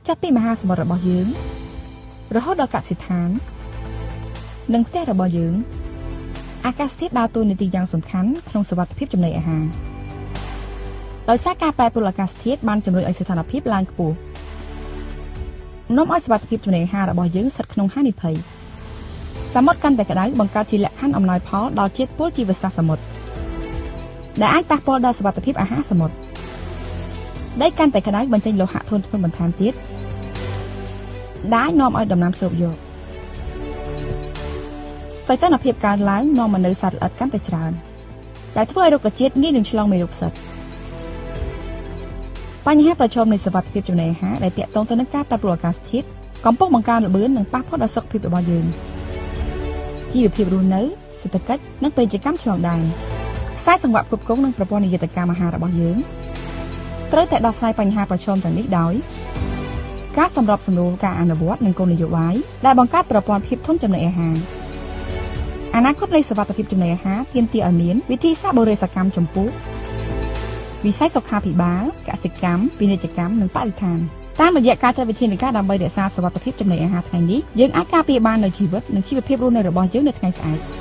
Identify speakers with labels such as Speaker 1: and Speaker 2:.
Speaker 1: ចាប់ពីមហាសមុទ្ររបស់យើង រហូតដល់កសិដ្ឋាន និងផ្ទះរបស់យើង អាកាសធាតុដើរតួនាទីយ៉ាងសំខាន់ក្នុងសុវត្ថិភាពចំណីអាហារដោយសារការប្រែប្រួលអាកាសធាតុបានជំរុញឲ្យសីតុណ្ហភាពឡើងខ្ពស់នាំឲ្យសុវត្ថិភាពចំណីអាហាររបស់យើងស្ថិតក្នុងហានិភ័យសមុទ្រកាន់តែក្តៅបង្កើតជាលក្ខខណ្ឌអំណោយផលដល់ជាតិពុលជីវសាស្ត្រសមុទ្រដែលអាចប៉ះពាល់ដល់សុវត្ថិភាពអាហារសមុទ្រដីកាន់តែក្តៅបញ្ចេញលោហៈធន់ធ្ងន់បន្ថែមទៀតដែលនាំឲ្យដំណាំស្រូបយកសីតុណ្ហភាពកើនឡើងនាំមកនូវសត្វល្អិតកាន់តែច្រើនដែលធ្វើឲ្យរុក្ខជាតិងាយនឹងឆ្លងមេរោគផ្សិតបញ្ហាប្រឈមនៃសុវត្ថិភាពចំណីអាហារដែលទាក់ទងទៅនឹងការប្រែប្រួលអាកាសធាតុកំពុងបង្កើនល្បឿននិងប៉ះពាល់ដល់សុខភាពរបស់យើងជីវភាពរស់នៅសេដ្ឋកិច្ចនិងពាណិជ្ជកម្មឆ្លងដែនខ្សែសង្វាក់ផ្គត់ផ្គង់និងប្រព័ន្ធនិយតកម្មអាហាររបស់យើងត្រូវតែដោះស្រាយបញ្ហាប្រឈមទាំងនេះដោយការសម្របសម្រួលការអនុវត្តនិងគោលនយោបាយដែលបង្កើតប្រព័ន្ធភាពធន់ចំណីអាហារអនាគតនៃសុវត្ថិភាពចំណីអាហារទាមទារឲ្យមានវិធីសាស្ត្របុរេសកម្មចំពោះវិស័យសុខាភិបាលកសិកម្មពាណិជ្ជកម្មនិងបរិស្ថានតាមរយៈការចាត់វិធានការដើម្បីរក្សាសុវត្ថិភាពចំណីអាហារថ្ងៃនេះយើងអាចការពារបាននូវជីវិតនិងជីវភាពរស់នៅរបស់យើងនៅថ្ងៃស្អែក។